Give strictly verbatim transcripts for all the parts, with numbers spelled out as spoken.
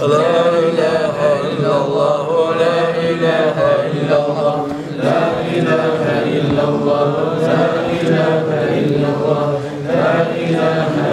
لا إله إلا الله، لا إله إلا الله، لا إله إلا الله، لا إله إلا الله، لا إله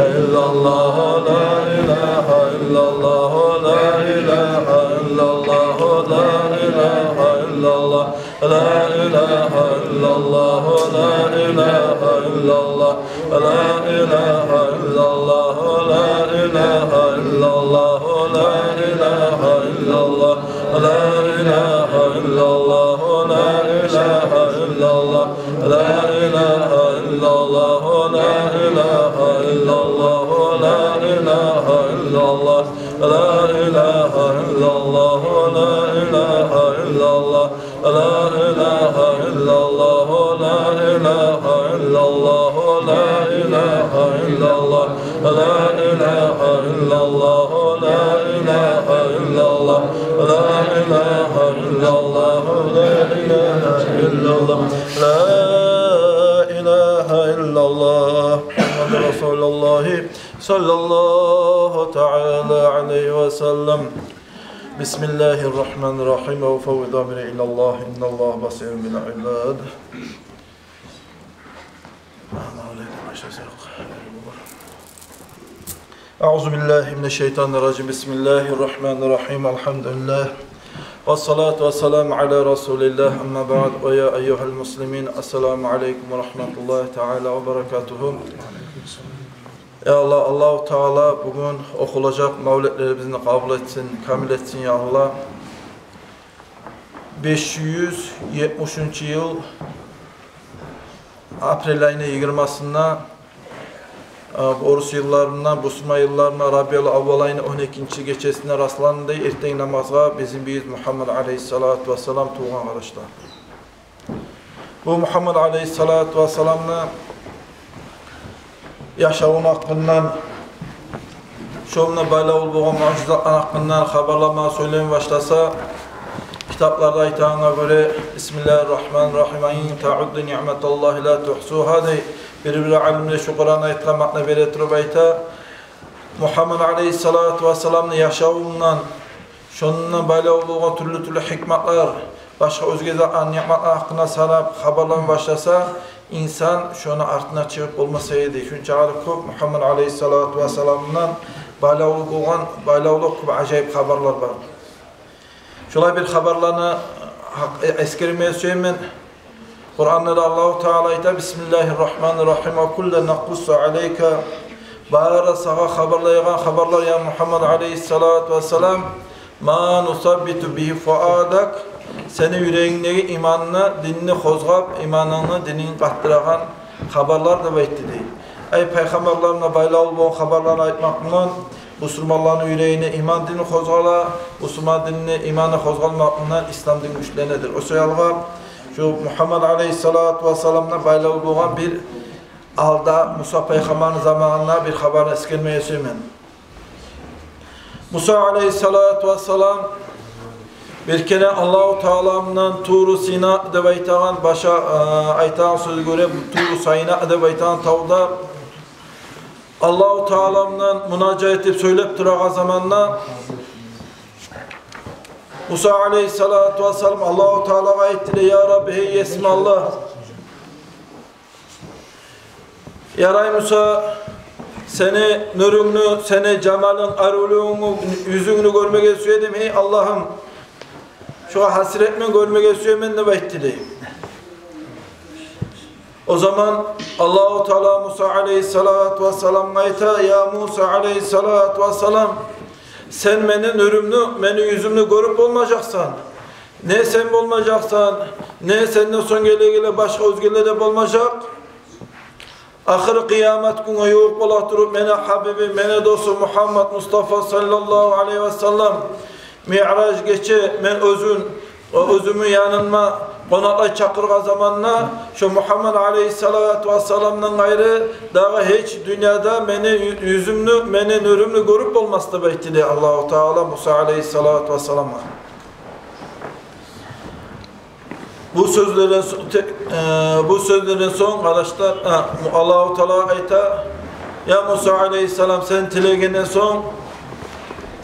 إلا الله، لا إله إلا الله، لا إله إلا الله، لا إله إلا الله. لا إله إلا الله، لا إله إلا الله، لا إله إلا الله، لا إله إلا الله، لا إله إلا الله، لا إله إلا الله، لا إله إلا الله، لا إله إلا الله، لا إله إلا الله، لا إله إلا الله، لا إله إلا الله، لا إله إلا الله. لا إله إلا الله، لا إله إلا الله، لا إله إلا الله، لا إله إلا الله، لا إله إلا الله، لا إله إلا الله، لا إله إلا الله، لا إله إلا الله، محمد رسول الله صلى الله تعالى عليه وسلم. بسم الله الرحمن الرحيم. وأفوض أمري إلى الله، إن الله بصير بالعباد. أعوذ بالله من الشيطان الرجيم. بسم الله الرحمن الرحيم. الحمد لله. والصلاة والسلام على رسول الله. أما بعد. ويا أيها المسلمين، السلام عليكم ورحمة الله تعالى وبركاته. Я Аллагь, Аллагьу Таала бугюн охулажакъ мавлетлерибизни къабул этсин, камил этсин, я Аллагь. Беш юз етмиш уьчюнчю йыл апрель айны йигирмасында, э, орус йылларына, бусурман йылларына рабиул аввал айны он экинчи гечесине расланды. Эртен намазгъа бизин бийибиз Мугьаммад алейгьиссалату вассалам тувгъан, къардашлар. Бу Мугьаммад алейгьиссалату вассаламны яшавуну гьакъындан, шонунга байлавлу болгъан муъжизатланы гьакъындан хабарлама, сёйлеме башласа, китапларда айтагъангъа гёре, بسم الله الرحمن الرحيم، وإن تعدوا نعمة الله لا تحصوها, дей. Бир-бир алимлер шу Къуран аятгъа маъна бере туруп айта, Мугьаммад алейгьиссалату вассаламны яшавундан, шонунга байлавлу болгъан тюрлю-тюрлю гьикматлар, башгъа оьзге зат, ниъматлар гьакъында санап хабарлама башласа, инсан шону артына чыгъып болмас эди. Шунчакъы кёп Мугьаммад алейгьиссалату вассаламдан байлавлу болгъан, байлавлу кёп ажайып хабарлар бар. Шолай бир хабарланы гьакъ-, эсгермеге сюемен. Къуранда да Аллагьу Таала айта: بسم الله الرحمن الرحيم، وكلا نقص عليك. Бары сагъа хабарлайгъан хабарлар, я Мугьаммад алейгьиссалату вассалам, ما نثبت به فؤادك, сени юрегингдеги иманны, динни къозгъап, иманынгны, динингни къатдырагъан хабарлар, деп айтды, дей. Ай, пайхаммарларына байлавлу болгъан хабарланы айтмакъ булан бусурманланы юрегине иман дини къозгъала, бусурман динни, иманы къозгъалмакъ булан ислам дин гючленедир. О саялгъа шу Мугьаммад алейгьиссалату вассаламгъа байлавлу болгъан бир алда Муса пайхаммарны заманында бир хабарны эсгермеге сюемен. Муса алейгьиссалату вассалам бир керен Аллагьу Тааламдан Туру Сина деп айтагъан, баша, э, айтагъан сёзге гёре, Туру Сайна деп айтагъан тавда Аллагьу Тааламдан мунажат этип сёйлеп турагъан заманда Муса алейгьиссалату вассалам Аллагьу Таалагъа айтды: «Я Рабби, гьей Есим Аллагь, ярай буса, сени нюрюнгню, сени жамалынг, арувлугъунгну, юзюнгню гёрмеге сюе эдим, гьей Аллагьым. Шогъар гьасиретмен, гёрмеге сюемен», — деп айтды, дей. О заман Аллагьу Таала Муса алейгьиссалату вассаламгъа айта: «Я Муса алейгьиссалату вассалам, сен мени нюрюмню, мени юзюмню гёрюп болмажакъсан. Не сен болмажакъсан, не сенден сонг геле-геле башгъа оьзгелер де болмажакъ. Ахыр къыямат гюнге ювукъ бола туруп, мени гьабибим, мени досум Мугьаммад Мустафа саллаллагьу алайгьи васаллам, Миъраж гече мен оьзюн, оьзюмню яныма къонакълай чакъыргъан заманда, шо Мугьаммад алейгьиссалату вассаламдан къайры дагъы гьеч дюньяда мени ю-, юзюмню, мени нюрюмню гёрюп болмас», — деп айтды, дей, Аллагьу Таала Муса алейгьиссалату вассаламгъа. Бу сёзлерден со-, те-, э, бу сёзлерден сонг, къардашлар, э, Аллагьу Таала айта: «Я Муса алейгьиссалам, сен тилегенден сонг,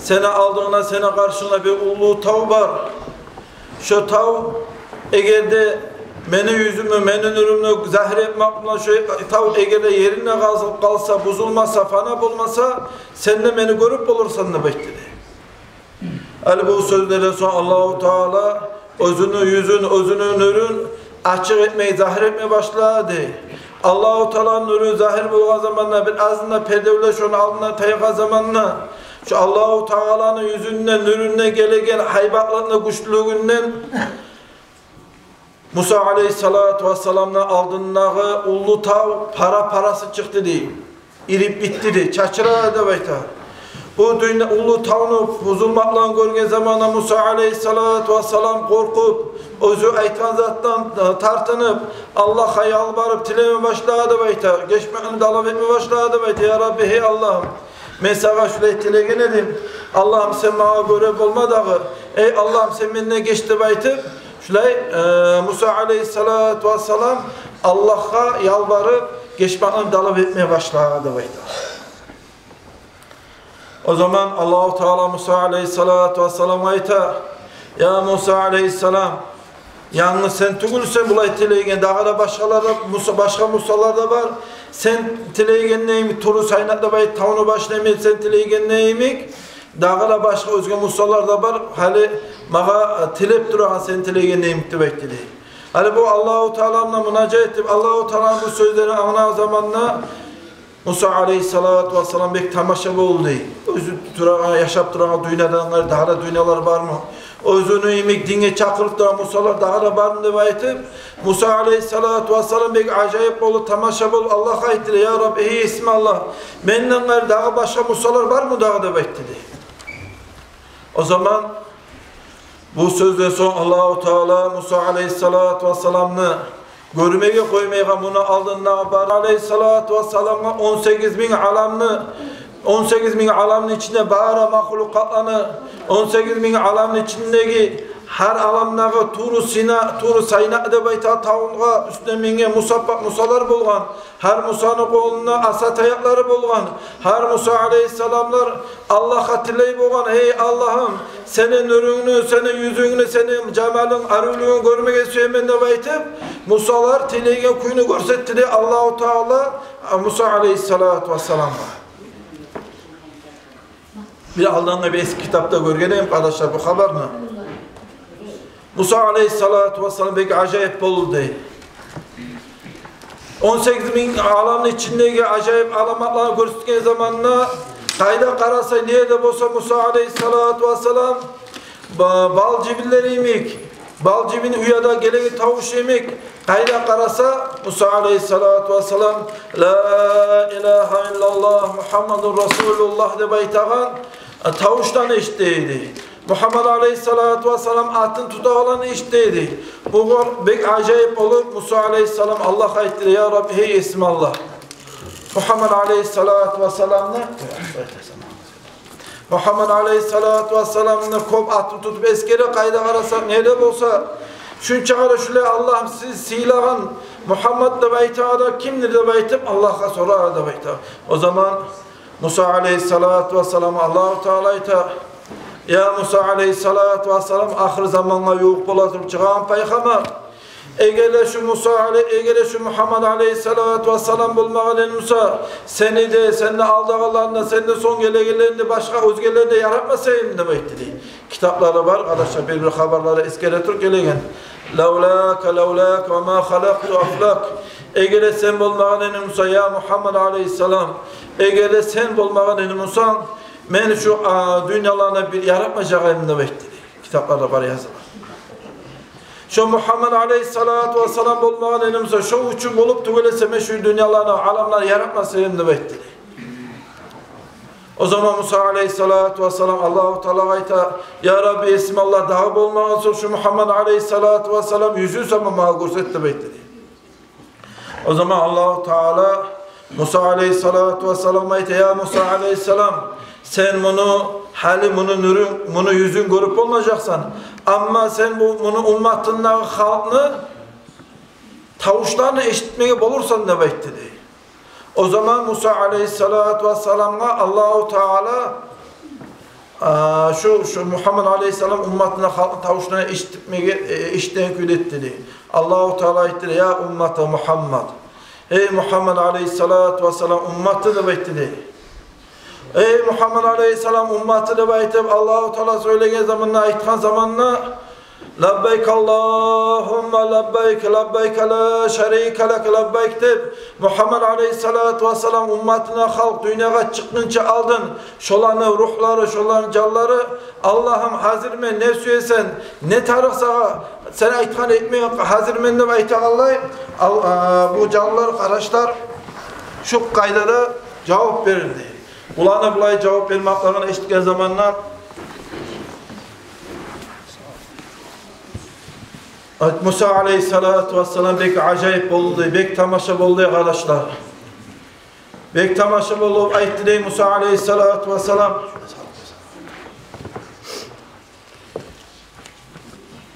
Сени алдынгда, сени къаршынгда бир уллу тав бар. Шо тав, эгер де мени юзюмню, мени нюрюмню загьир этмек булан шо тав эгер де еринде къалса, къалса, бузулмаса, фана болмаса, сен де мени гёрюп болурсан», — деп айтды дей. Гьали бу сёзлерден сонг Аллагьу Таала оьзюню юзюн, оьзюню нюрюн ачыкъ этмеге, загьир этмеге башлады. Аллагьу Тааланы нюрю загьир болгъан заманда, бир азына пердевлер шону алдына тайгъан заманда, шо Аллагьу Тааланы юзюнден, нюрюнден гелеген гьайбатлыгъындан, гючлюлюгюнден Муса алейгьиссалату вассаламны алдындагъы уллу тав пара-парасы чыкъды дей. Ирип битди дей, чачырады деп айта. Бу дюнья уллу тавну бузулмакълыгъын гёрген заманда Муса алейгьиссалату вассалам къоркъуп, оьзю айтгъан затдан, э, тартынып, Аллагьгъа ялбарып тилеме башлады деп айта. Гечмекни талап этме башлады деп айта. «Я Рабби, гьей Аллагьым, мен сагъа шулай тилеген эдим. Аллагьым, сен магъа гёре болма дагъы. Эй Аллагьым, сен менден геч», — деп айтып, шулай, э, Муса алейгьиссалату вассалам Аллагьгъа ялбарып, гечмекни талап этме башлады деп айта. О заман Аллагьу Таала Муса алейгьиссалату вассаламгъа айта: «Я Муса алейгьиссалам, янгыз сен тюгюлсен булай тилейген, дагъы да башгъалар да, Муса, башгъа Мусалар да бар. Сен тилейгенде йимик, Туру Сайна деп айт тавну башында, мен сен тилейгенде йимик, дагъы да башгъа оьзге Мусалар да бар. Гьали магъа, э, тилеп турагъан сен тилейгенде йимик», — деп айтды дей. Гьали бу Аллагьу Тааланы мунажат этип, Аллагьу Тааланы бу сёзлерин англагъан заманда Муса алейгьиссалату вассалам бек тамаша болду дей. Оьзю турагъан, яшап турагъан дюньядан къайры дагъы да дюньялар бармы? Оьзюню йимик динге чакъырып турагъан Мусалар дагъы да бармы деп айтып, Муса алейгьиссалату вассалам бек ажайып болуп, тамаша болуп, Аллагьгъа айтды дей: «Я Рабби, гьей Есим Аллагь, менден къайры дагъы башгъа Мусалар бармы дагъы?» — деп айтды дей. О заман бу сёзден сонг Аллагьу Таала Муса алейгьиссалату вассаламны гёрмеге къоймайгъан муну алдындагъы бар алейгьиссалату вассаламгъа он сегиз минг аламны, он сегиз минг аламны ичинде бары махлукъатланы, он сегиз минг аламны ичиндеги гьар аламдагъы Туру Сина, Туру Сайна деп айта тавгъа уьстюне минген Муса, Мусалар болгъан. Гьар Мусаны къолунда аса таякълары болгъан. Гьар Муса алейгьиссаламлар Аллагьгъа тилей болгъан: «Гьей Аллагьым, сени нюрюнгню, сени юзюнгню, сени жамалынг, аривлюгюнгню гёрмеге сюемен», — деп айтып, Мусалар тилейген кюйню гёрсетди дей Аллагьу Таала Муса алейгьиссалату вассаламгъа. Бир алдынгъы бир эски китапда гёрген эдим, къардашлар, бу хабарны. Муса алейгьиссалату вассалам бек ажайып болду дей. Он сегиз минг аламны ичиндеги ажайып аламатланы гёрсетген заманда, къайда къараса, не ерде болса, Муса алейгьиссалату вассалам ба-, бал жибинлери йимик, бал жибин уяда гелеген тавуш йимик, къайда къараса, Муса алейгьиссалату вассалам: «Ла илагьа иллаллагь, Мухаммадун расулуллагь», — деп айтагъан, э, тавушдан эшитди дей. Мухаммад алейгьиссалату вассалам атын тутагъанланы эшитди дей. Бугъар бек ажайып болуп, Муса алейгьиссалам Аллагьгъа айтды дей: «Я Рабби, гьей Есим Аллагь, Мухаммад алейгьиссалату вассаламны, Мухаммад алейгьиссалату вассаламны кёп атын тутуп эсгере, къайда къарасакъ, не ерде болса, шунча къара шулай Аллагьым сиз сыйлагъан Мухаммад деп айтагъан адам кимдир?» — деп айтып, Аллагьгъа сорады деп айта. О заман Муса алейгьиссалату вассаламгъа Аллагьу Таала айта: «Я Муса алейгьиссалату вассалам, ахыр замангъа ювукъ бола туруп чыгъагъан пайхаммар. Эгер де шу Муса алей-, эгер де шу Мухаммад алейгьиссалату вассалам болмагъан эди буса, сени де, сенден алдагъанланы да, сенден сонг гелегенлени де, башгъа оьзгелени де яратмас эдим», — деп айтды дей. Китаплары бар, къардашлар, бир-бир хабарлары эсгере туруп гелеген. «Лавлака, лавлака ва ма халакъту афлак». Эгер де сен болмагъан эдинг буса, я Мухаммад алейгьиссалам, эгер де сен болмагъан эдинг буса, мен шу, а, дюньяланы бир яратмажакъ эдим деп айтды дей. Китапларда бар язылгъан. Шо Мухаммад алейгьиссалату вассалам болмагъан эдинг буса, шо учун болуп тюгюл эсе, мен шу дюньяланы, аламланы яратмас эдим деп айтды дей. О заман Муса алейгьиссалату вассалам Аллагьу Таалагъа айта: «Я Рабби, Есим Аллагь, дагъы болмагъан сонг шу Мухаммад алейгьиссалату вассалам юзюн сама магъа гёрсет», — деп айтды дей. О заман Аллагьу Таала Муса алейгьиссалату вассаламгъа айта: «Я Муса алейгьиссалам, сен муну, гьали муну нюрюн, муну юзюн гёрюп болмажакъсан. Амма сен бу, муну умматындагъы халкъны тавушларын эшитмеге болурсан», — деп айтды дей. О заман Муса алейгьиссалату вассаламгъа Аллагьу Таала А, шу, шу Мугьаммат алейгьиссалам умматына, халкъны тавушуна эшитмеге, э, эшитеген кюйде этди дей. Аллагьу Таала айтды дей: «Я уммата Мугьаммат». Эй Мугьаммат алейгьиссалату вассалам умматы деп айтды дей. Эй Мугьаммат алейгьиссалам умматы деп айтып, Аллагьу Таала сёйлеген заманда, айтгъан заманда, «Лаббайк Аллагьумма лаббайк, лаббайк ла шарика лак лаббайк», — деп, Мугьаммат алейгьиссалату вассалам умматына, халкъ дюньягъа чыкъгъынча алдын, шоланы ругьлары, шоланы жанлары: «Аллагьым, гьазир мен, не сюесен, не тарыкъ сагъа, сен айтгъан этмеге гьазир мен», — деп айтагъанлай, ал-, а, бу жанлар, къардашлар, шу къайдада жавап берди. Буланы булай жавап бермеклерин эшитген заманда Муса алейгьиссалату вассалам бек ажайып болду, бек тамаша болду, къардашлар. Бек тамаша болуп айтды дей Муса алейгьиссалату вассалам: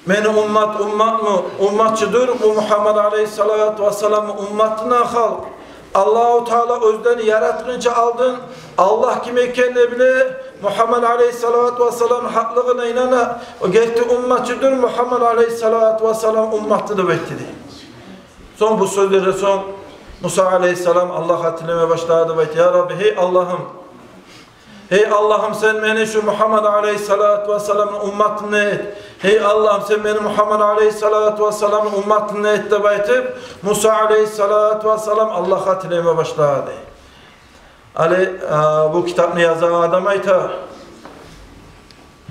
«Мени уммат, умматмы, умматчыдыр бу Мугьаммат алейгьиссалату вассаламны умматына халкъ. Аллагьу Таала оьзлени яратгъынча алдын Аллагь ким экенни биле, Мугьаммат алейгьиссалату вассаламны гьакълыгъына инана, о герти умматчыдыр Мугьаммат алейгьиссалату вассаламны умматы», — деп айтды дей. Сонг бу сёзлерден сонг Муса алейгьиссалам Аллагьгъа тилеме башлады деп айта: «Я Рабби, гьей Аллагьым, гьей Аллагьым, сен мени шу Мугьаммат алейгьиссалату вассаламны умматындан эт. Гьей Аллагьым, сен мени Мугьаммат алейгьиссалату вассаламны умматындан эт», — деп айтып, Муса алейгьиссалату вассалам Аллагьгъа тилеме башлады. Гьали, а, бу китапны язгъан адам айта: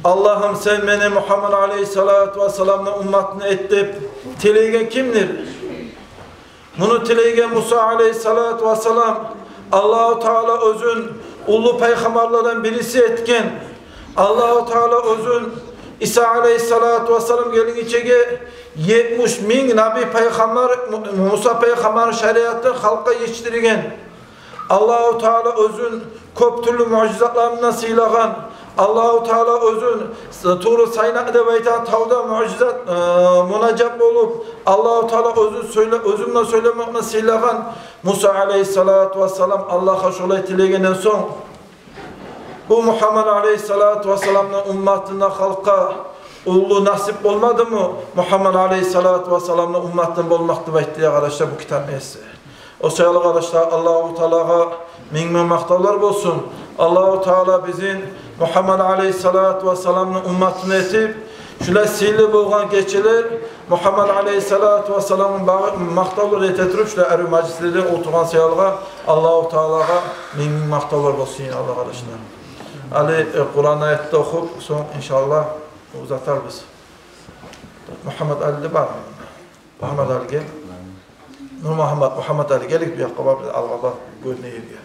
«Аллагьым, сен мени Мугьаммат алейгьиссалату вассаламны умматындан эт», — деп тилеген кимдир? Муну тилеген Муса алейгьиссалату вассалам, Аллагьу Таала оьзюн уллу пайхаммарлардан бириси этген, Аллагьу Таала оьзюн Иса алейгьиссалату вассалам гелгинчеге етмиш минг наби, пайхаммар, Му-, Муса пайхаммарны шариатын халкъгъа етишдирген. Аллагьу Таала оьзюн кёп тюрлю муъжизатларындан сыйлагъан. Аллагьу Таала оьзюн С-, Туру Сайна деп айтагъан тавда муъжизат, э, мунажат болуп, Аллагьу Таала оьзю сёйле-, оьзю булан сёйлемекни сыйлагъан Муса алейгьиссалату вассалам Аллагьгъа шолай тилегенден сонг, бу Мугьаммат алейгьиссалату вассаламны умматына, халкъгъа уллу насип болмадымы Мугьаммат алейгьиссалату вассаламны умматындан болмакъ деп айтды, я къардашлар, бу китапны еси. О саялы, къардашлар, Аллагьу Таалагъа минг-минг макътавлар болсун. Аллагьу Таала бизин Мугьаммат алейгьиссалату вассаламны умматындан этип, шулай сыйлы болгъан гечелер Мугьаммат алейгьиссалату вассаламны багъы-, макътавлар эте туруп, шулай арив мажлислерде олтургъан саялы Аллагьу Таалагъа минг-минг макътавлар болсун, я Аллагь, къардашлар. Гьали, э, Къуран аятны охуп, сонг, иншааллагь, узатарбыз. Мугьаммат Али де бармы? Мугьаммат Али, гел. Нурмугьаммат, Мугьаммат Али, гелигиз бу якъгъа, бар, биз алгъа бар, гёрюне ерге.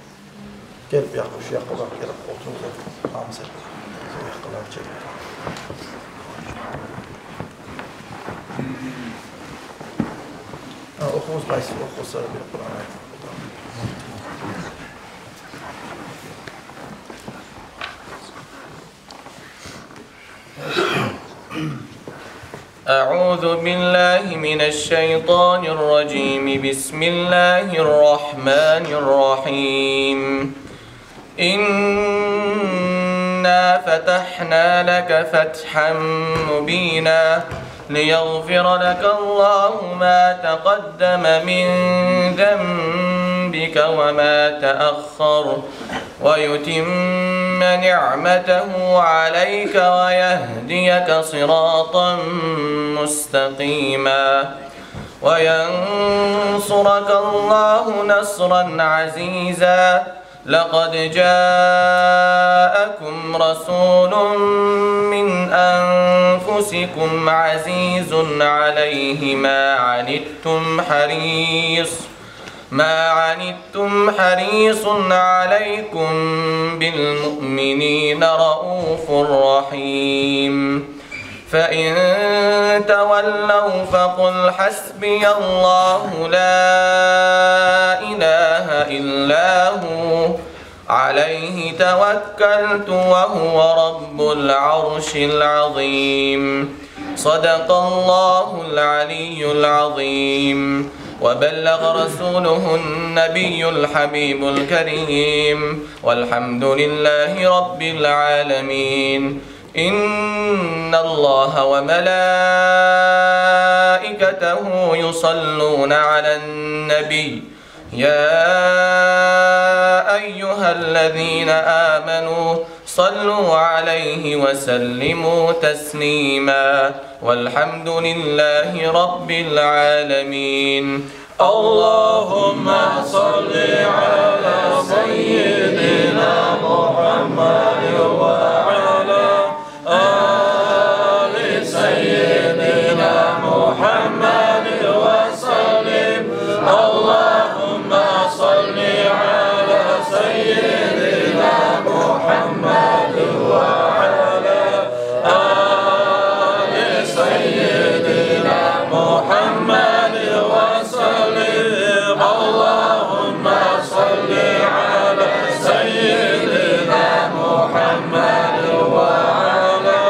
Гел бу якъгъа, шу якъгъа бар, гел, олтуругъуз. Гьамзат, бу якъгъа бар, чек. Гьа, охугъуз, къайсы охуса бир Къуран аятны. أعوذ بالله من الشيطان الرجيم. بسم الله الرحمن الرحيم. إنا فتحنا لك فتحا مبينا ليغفر لك الله ما تقدم من ذنبك وما تأخر ويتم نعمته عليك ويهديك صراطا مستقيما وينصرك الله نصرا عزيزا. لقد جاءكم رسول من أنفسكم عزيز عليه ما عنتم حريص، ما عنتم حريص عليكم بالمؤمنين رءوف رحيم. فإن تولوا فقل حسبي الله لا إله إلا هو عليه توكلت وهو رب العرش العظيم. صدق الله العلي العظيم. وبلغ رسوله النبي الحبيب الكريم، والحمد لله رب العالمين. إن الله وملائكته يصلون على النبي، يا أيها الذين آمنوا صلوا عليه وسلموا تسليما. والحمد لله رب العالمين. اللهم صل على سيدنا محمد وعلى آل سيدنا محمد وسلم. اللهم صل على سيدنا محمد وعلى آل سيدنا محمد وسلم. اللهم صل على سيدنا محمد وعلى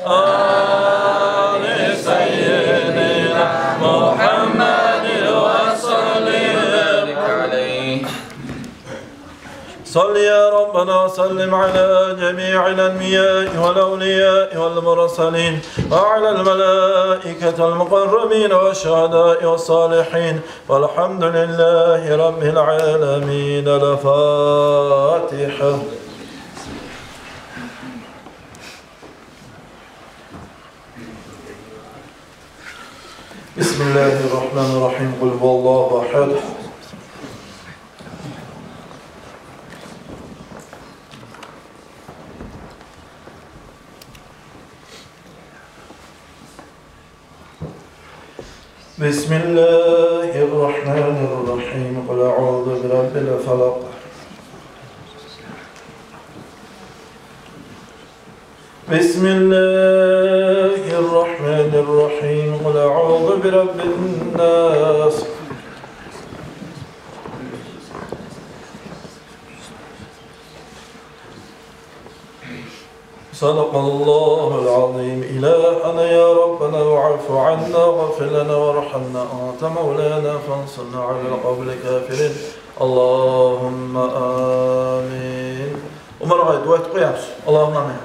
آل سيدنا محمد وسلم عليه. صل يا ربنا وسلم على جميع الأنبياء والأولياء والمرسلين وعلى الملائكة المقربين والشهداء والصالحين والحمد لله رب العالمين. الفاتحة. بسم الله الرحمن الرحيم. قل هو الله أحد. بسم الله الرحمن الرحيم. قل أعوذ برب الفلق. بسم الله الرحمن الرحيم. قل أعوذ برب الناس. صدق الله العظيم. إلهنا يا ربنا واعف عنا واغفر لنا وارحمنا، أنت مولانا فانصرنا على القوم الكافرين. اللهم آمين. Умар агъай, дуа этип къоямыз. اللهم آمين.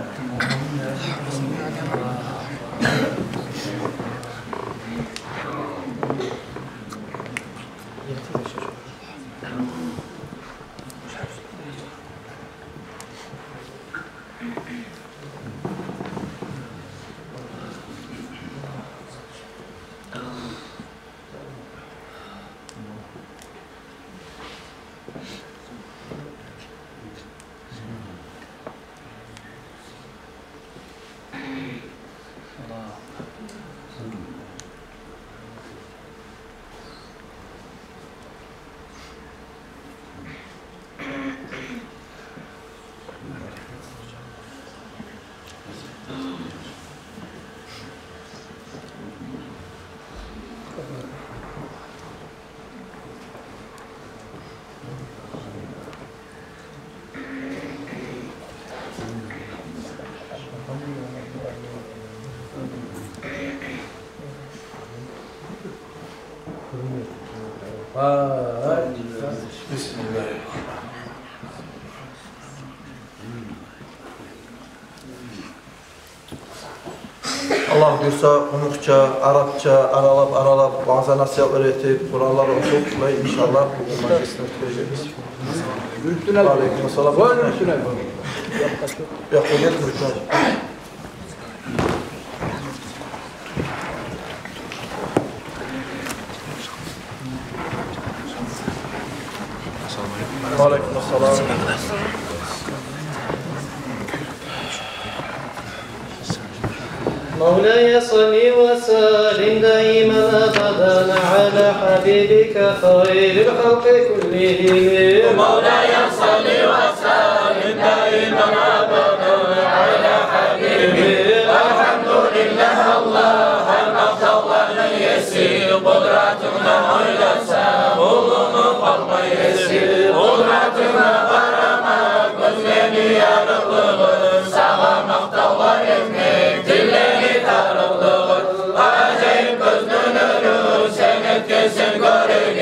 بسم الله. Аллагь буюрса, къумукъча, арапча аралап-аралап ваъза-насигьатлар этип, Къуранлар охуп, шулай, иншааллагь, бугюн мажлисни битирежекбиз. Ва алейкум ассалам. Ва алейкум ассалам. Якъ, гел, Нуритдин. وعليكم السلام. مولاي صل وسلم دائما أبدا على حبيبك خير الخلق كلهم. مولاي صل وسلم دائما أبدا على حبيبك. الحمد لله, Аллагь, гьар макътав Аллагьны еси, къудратынга ойласа, уллу макътав Аллагьны еси, къудратынга къарама, гёзлени ярыкълыгъы, сагъа макътавлар этмек, тиллени тарыкълыгъы, ажайып гёзню нюрю, сен этгенсен гёрюге.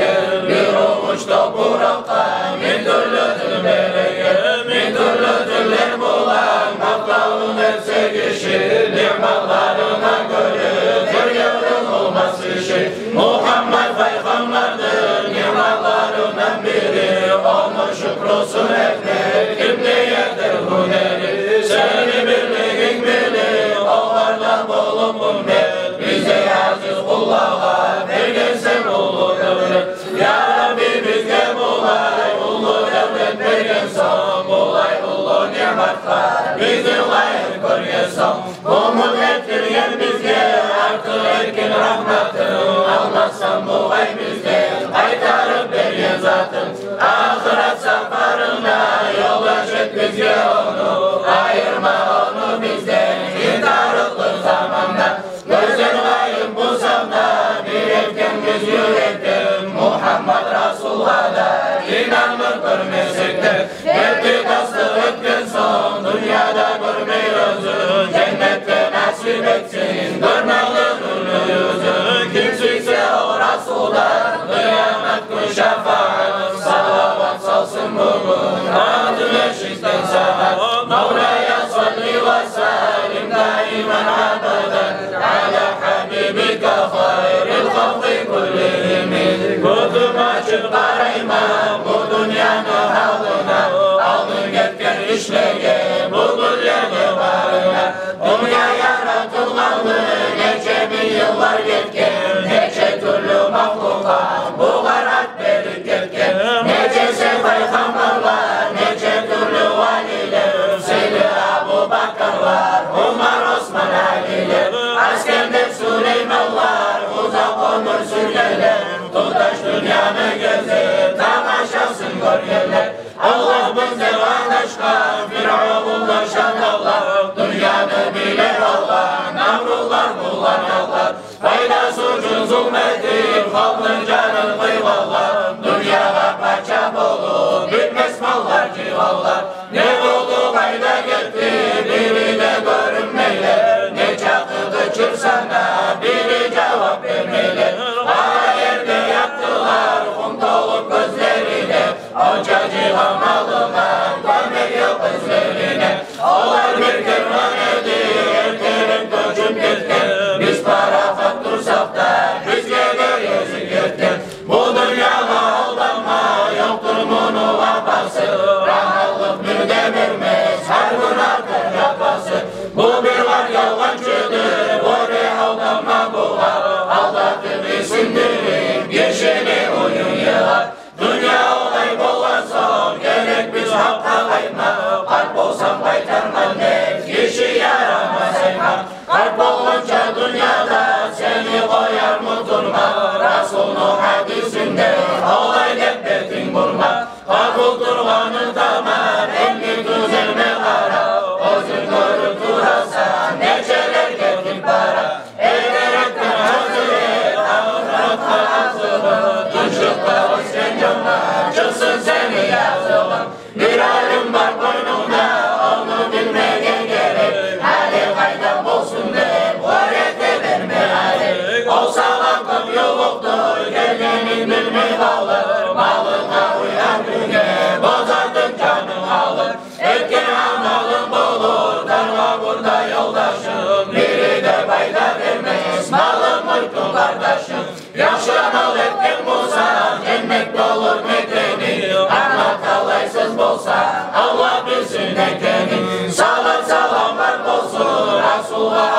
Бизин къайыр гёрген сонг, умут этдирген бизге артыкъ этген рагьматын. Алмассан бугъай бизден къайтарып берген затын. Ахырат сапарында ёлдаш эт бизге ону, айырма ону бизден интарыкълы заманда. Гёзден къайып бусакъ да, бир этгенбиз юрекден, Мугьаммат Расулгъа да инанып гёрмесек де. Герти тасдыкъ этген сонг, дюньяда гёрмей оьзюн, женнетде насип этсин гёрмеге нюрлю юзюн. Ким сюйсе о Расулдан къыямат гюн шафагьат, салават салсын бугюн атын эшитген сагьат. مولاي صل وسلم دائما أبدا على حبيبك خير الخلق كلهم. Гёзюм ачып къарайман бу дюньяны гьалына, алдын гетген ишлеге, бугюнлеге барына. Дюнья яратылгъанлы нече минг йыллар гетген, нече тюрлю махлукъат бугъар ат берип гетген. Нечесе пайхаммарлар, нече тюрлю валилер, сыйлы Абубакарлар, Умар, Осман, Алилер, Аскендер, Сулейманлар, узакъ оьмюр сюргенлер, туташ дюньяны гезип тамашасын гёргенлер. Аллагь бизге адашгъан фиръавнлар, шайтанлар, дюньяны билип алгъан намрутлар, булар аллар. Пайдасы учун зулму этип, халкъны жанын къыйгъанлар, дюньягъа пача болуп, битмес маллар жыйгъанлар. Не болду, къайда гетди, бири де гёрюнмейлер. Нечакъы къычырсанг да, бири жавап бермейлер. Къара ерде ятдылар, къум толуп гёзлери де. Онча жыйгъан малындан кёмек ёкъ оьзлерине. Олар бир керван эди, эртерек гёчюп гетген. Биз парахат турсакъ да, бизге де гезип гетген. Бу дюньягъа алданма, ёкъдур муну вапасы. Рагьатлыкъ бир де бермес, гьар гюн артар жапасы. Бу бир къат ялгъанчыдыр, оьре алданма бугъар. Алдатып, исиндирип, гишини уьюн йыгъар. Дюнья олай болгъан сонг, герек биз гьакъгъа къайтма. Къарт болсам къайтарман деп, гиши ярамас айтма. Къарт болгъунча дюньяда сени къоярмы турма? Расулну гьадисинде олай деп бетинг бурма. Къарт болуп тургъанынгда тамам, энни тюзелме къара. Оьзюнг гёрюп турасан, нечелер гетип бара. Эртерекден гьазир эт, ахыратгъа азыгъын. Тынчлыкъда оьсген жангъа чыкъсын сени языгъынг. Бир илим бар къойнунгда, ону билмеге герек. Гьали къайдан болсун деп, оьр эте берме гьали. Ол сагъа кёп ювукъдур, гелгенин билмей къалып, малынга уьй-оьрюнге боз артып жанынг алып. Этген амалынг болур даргъа-бурда, ёлдашым, бири де пайда бермес, малынг, мюлкюнг, къардашым. Яхшы амал этген болсанг, женнет болур мекенинг, амма талайсыз болсанг, Аллагь билсин экенинг. Салат-саламлар болсун Расулгъа,